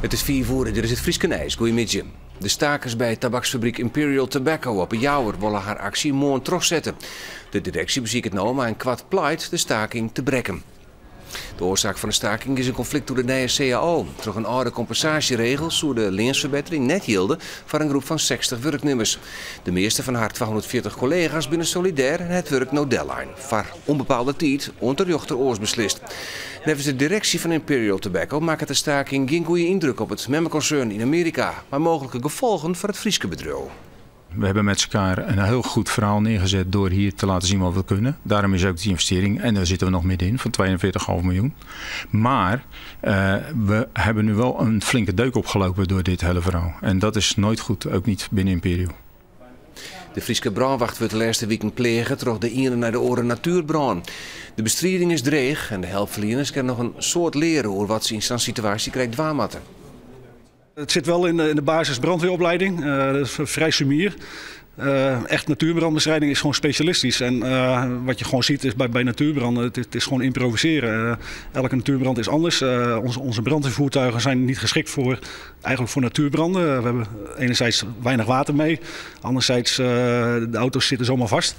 It is fiif oere, dit is it Fryske Nijs. Goeiemiddei. De stakers by tabaksfabryk Imperial Tobacco op 'e Jouwer wolle har aksje moarn trochsette. De direksje besiket no mei in koart pleit de staking te brekken. De oarsaak fan de staking is in konflikt oer de nije cao. Troch in âlde kompensaasjeregel soe de leansferbettering net jilde foar in groep fan 60 wurknimmers. De measte fan har 240 kollega's binne solidêr en ha it wurk no dellein foar ûnbepaalde tiid oant de rjochter oars beslist. Neffens de direksje fan Imperial Tobacco makket de staking gjin goede yndruk op it memmekonsern yn Amearika, mei mooglike gefolgen foar it Fryske bedriuw. We hebben met elkaar een heel goed verhaal neergezet door hier te laten zien wat we kunnen. Daarom is ook die investering, en daar zitten we nog middenin, van 42,5 miljoen. Maar uh, we hebben nu wel een flinke deuk opgelopen door dit hele verhaal. En dat is nooit goed, ook niet binnen Imperial. De Fryske brânwacht wurdt de lêste wiken pleage troch de iene nei de oare natuerbrân. De bestriding is dreech en de helpferlieners kinne noch in soad leare oer wat se yn sa'n situaasje krekt dwaan moatte. Het zit wel in de, in de basis brandweeropleiding. Uh, dat is vrij summier. Uh, echt natuurbrandbestrijding is gewoon specialistisch. En uh, wat je gewoon ziet is bij, bij natuurbranden, het, het is gewoon improviseren. Uh, elke natuurbrand is anders. Onze, onze brandweervoertuigen zijn niet geschikt voor, eigenlijk voor natuurbranden. We hebben enerzijds weinig water mee, anderzijds de auto's zitten zomaar vast.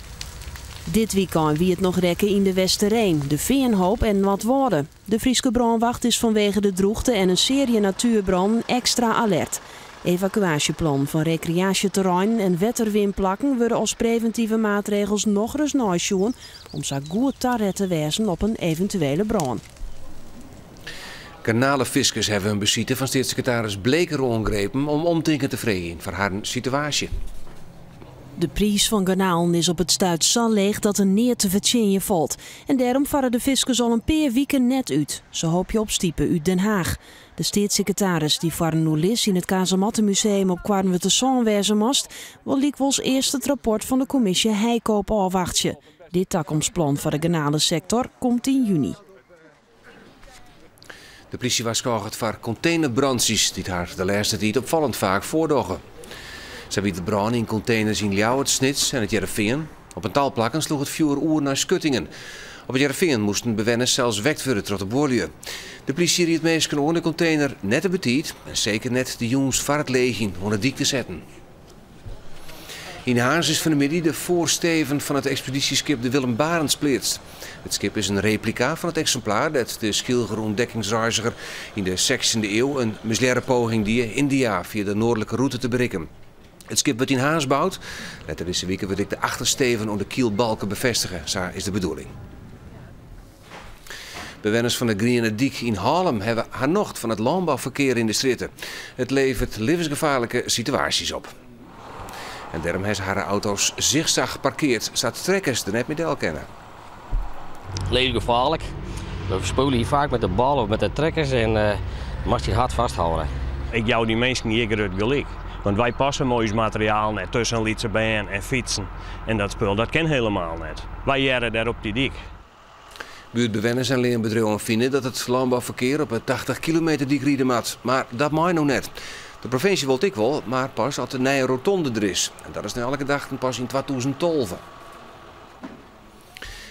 Dit weekend wie it noch rekke yn de Westereen, de Feanhoop en Noardwâlde. De Fryske brânwacht is fanwege de drûchte en in searje natuerbrannen ekstra alert. Evakuaasjeplannen fan rekreaasjeterreinen en wetterwinplakken wurde as previntive maatregels nochris neisjoen om sa goed taret te wêzen op in eventuele brân. Garnalefiskers hawwe in besite fan steatssekretaris Bleker oangrepen om omtinken te freegjen foar harren situaasje. De priis fan garnalen is op it stuit sa leech dat der neat te fertsjinjen falt. En dêrom farre de fiskers al in pear wiken net út. Se hoopje op stipe út Den Haag. De steatssekretaris, dy't foar in oerlis yn it Kazemattemuseum op Koarnwertersân wêze moast, wol lykwols earst it rapport fan de kommisje Heijkoop ôfwachtsje. Dit takomstplan foar de garnalesektor komt yn juny. De plysje warskôget foar kontenerbrantsjes dy't har de lêste tiid opfallend faak foardogge. Sa wie der brân yn konteners yn Ljouwert, Snits en It Hearrenfean. Op in tal plakken sloech it fjoer oer nei skuttingen. Op It Hearrenfean moasten bewenners sels wekt wurde troch de buorlju. De plysje riedt minsken oan de kontener net te betiid en seker net de jûns foar it leegjen oan de dyk te setten. Yn Harns is fan 'e middei de foarsteven fan it ekspedysjeskip de Willem Barentsz pleatst. It skip is in replika fan it eksimplaar dêr't de Skylger ûntdekkingsreiziger yn de sechstjinde iuw in mislearre poging die Yndia fia de noardlike rûte te berikken. It skip wurdt yn Harns boud. Letter dizze wike wurdt ek de achtersteven oan de kielbalke befêstige, sa is de bedoeling. Bewenners fan de Griene Dyk yn Hallum hawwe har nocht fan it lânbouferkear yn de strjitte. It leveret libbensgefaarlike situaasjes op. En dêrom hawwe se harren auto's zigzag parkeard, sa't trekkers der net mear del kinne. Levensgevaarlijk. We spelen hier vaak met de bal of met de trekkers en uh, moatst dy hard vasthouden. Ik jou dy minsken hjir grut gelyk. Want wy passe mei ús materiaal net tusken lytse bern en fytsen en dat spul. Dat kin helemaal net. Wy hearre dêr op dy dyk. Buertbewenners en leanbedriuwen fine dat it lânbouferkear op 'e 80 kilometer dyk ride moat, mar dat mei no net. De provinsje wol it ek wol, mar pas as de nije rotonde der is. En dat is nei alle gedachten pas yn 2012.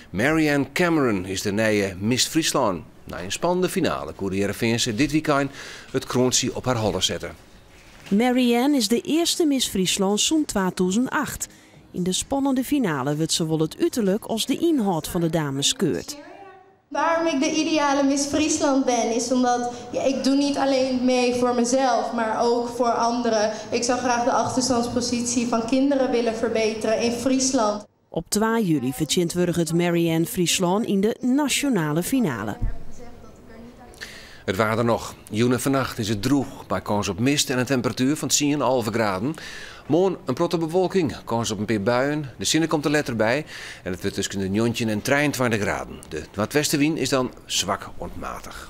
Marianne Cameron is de nije Miss Fryslân. Nei in spannende finale koe de Hearrenfeanse dit wykein it kroantsje op har holle sette. Marianne is de earste Miss Fryslân sûnt 2008. Yn de spannende finale wurdt sawol it uterlik as de ynhâld fan de dames keurd. Waarom ik de ideale Miss Friesland ben, is omdat ja, ik doe niet alleen mee voor mezelf, maar ook voor anderen. Ik zou graag de achterstandspositie van kinderen willen verbeteren in Friesland. Op 2 july fertsjintwurdiget Marianne Fryslân yn de nasjonale finale. It waar dan noch. Jûn en fannacht is it drûch, mei kâns op mist en in temperatuer fan 10, 11 graden. Moarn in protte bewolking, kâns op in pear buien. De sinne komt der letter by en it wurdt tusken de 19 en 23 graden. De noardwestewyn is dan swak oant matich.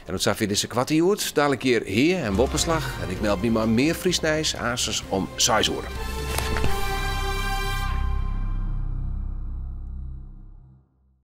En oant safier dizze koarte Hjoed. Dalik hjir Hea en Boppeslach. En ik meld my mei mear Frysk nijs aansens om 6 oere.